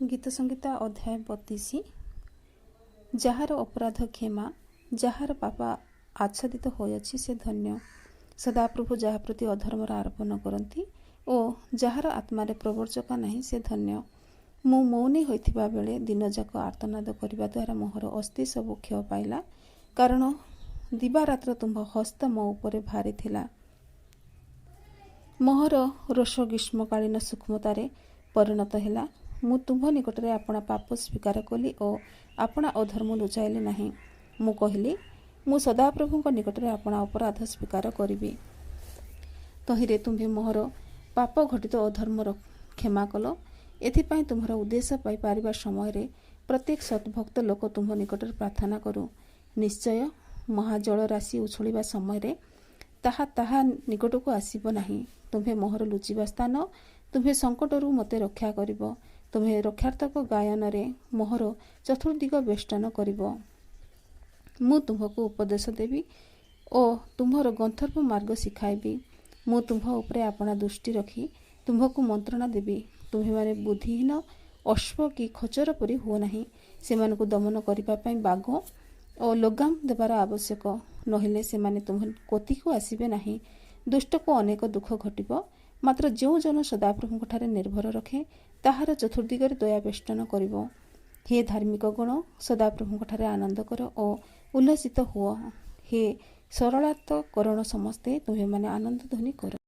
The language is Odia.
ଗୀତସଂହିତା ଅଧ୍ୟାୟ 32। ଯାହାର ଅପରାଧ କ୍ଷମା, ଯାହାର ପାପ ଆଚ୍ଛାଦିତ ହୋଇଅଛି, ସେ ଧନ୍ୟ। ସଦାପ୍ରଭୁ ଯାହା ପ୍ରତି ଅଧର୍ମର ଆରୋପ ନ କରନ୍ତି ଓ ଯାହାର ଆତ୍ମାରେ ପ୍ରବଞ୍ଚନା ନାହିଁ, ସେ ଧନ୍ୟ। ମୁଁ ମୌନୀ ହୋଇଥିବା ବେଳେ ଦିନଯାକ ଆର୍ତ୍ତନାଦ କରିବା ଦ୍ୱାରା ମୋହର ଅସ୍ଥି ସବୁ କ୍ଷୟ ପାଇଲା, କାରଣ ଦିବାରାତ୍ର ତୁମ୍ଭ ହସ୍ତ ମୋ ଉପରେ ଭାରୀ ଥିଲା। ମୋହର ରୋଷ ଗ୍ରୀଷ୍ମକାଳୀନ ସୂକ୍ଷ୍ମତାରେ ପରିଣତ ହେଲା। ମୁଁ ତୁମ୍ଭ ନିକଟରେ ଆପଣା ପାପ ସ୍ୱୀକାର କଲି ଓ ଆପଣା ଅଧର୍ମ ଲୁଚାଇଲି ନାହିଁ। ମୁଁ କହିଲି, ମୁଁ ସଦାପ୍ରଭୁଙ୍କ ନିକଟରେ ଆପଣା ଅପରାଧ ସ୍ୱୀକାର କରିବି। ତହିଁରେ ତୁମ୍ଭେ ମୋହର ପାପ ଘଟିତ ଅଧର୍ମର କ୍ଷମା କଲ। ଏଥିପାଇଁ ତୁମ୍ଭର ଉଦ୍ଦେଶ୍ୟ ପାଇପାରିବା ସମୟରେ ପ୍ରତ୍ୟେକ ସଦ୍ଭକ୍ତ ଲୋକ ତୁମ୍ଭ ନିକଟରେ ପ୍ରାର୍ଥନା କରୁ। ନିଶ୍ଚୟ ମହାଜଳ ରାଶି ଉଛୁଳିବା ସମୟରେ ତାହା ତାହା ନିକଟକୁ ଆସିବ ନାହିଁ। ତୁମ୍ଭେ ମୋହର ଲୁଚିବା ସ୍ଥାନ, ତୁମ୍ଭେ ସଙ୍କଟରୁ ମୋତେ ରକ୍ଷା କରିବ। ତୁମ୍ଭେ ରକ୍ଷାର୍ଥକ ଗାୟନରେ ମୋହର ଚତୁର୍ଦିଗ ବେଷ୍ଟନ କରିବ। ମୁଁ ତୁମ୍ଭକୁ ଉପଦେଶ ଦେବି ଓ ତୁମ୍ଭର ଗନ୍ତବ୍ୟ ମାର୍ଗ ଶିଖାଇବି। ମୁଁ ତୁମ୍ଭ ଉପରେ ଆପଣା ଦୃଷ୍ଟି ରଖି ତୁମ୍ଭକୁ ମନ୍ତ୍ରଣା ଦେବି। ତୁମ୍ଭେମାନେ ବୁଦ୍ଧିହୀନ ଅଶ୍ୱ କି ଖଚର ପରି ହୁଅ ନାହିଁ। ସେମାନଙ୍କୁ ଦମନ କରିବା ପାଇଁ ବାଗ ଓ ଲଗାମ ଦେବାର ଆବଶ୍ୟକ, ନହିଲେ ସେମାନେ ତୁମ୍ଭ କତିକୁ ଆସିବେ ନାହିଁ। ଦୁଷ୍ଟକୁ ଅନେକ ଦୁଃଖ ଘଟିବ, ମାତ୍ର ଯେଉଁ ଜନ ସଦାପ୍ରଭୁଙ୍କଠାରେ ନିର୍ଭର ରଖେ, ତାହାର ଚତୁର୍ଦିଗରେ ଦୟା ବେଷ୍ଟନ କରିବ। ହେ ଧାର୍ମିକ ଗଣ, ସଦାପ୍ରଭୁଙ୍କଠାରେ ଆନନ୍ଦ କର ଓ ଉଲ୍ଲସିତ ହୁଅ। ହେ ସରଳାନ୍ତଃକରଣ ସମସ୍ତେ, ତୁମ୍ଭେମାନେ ଆନନ୍ଦ ଧ୍ୱନି କର।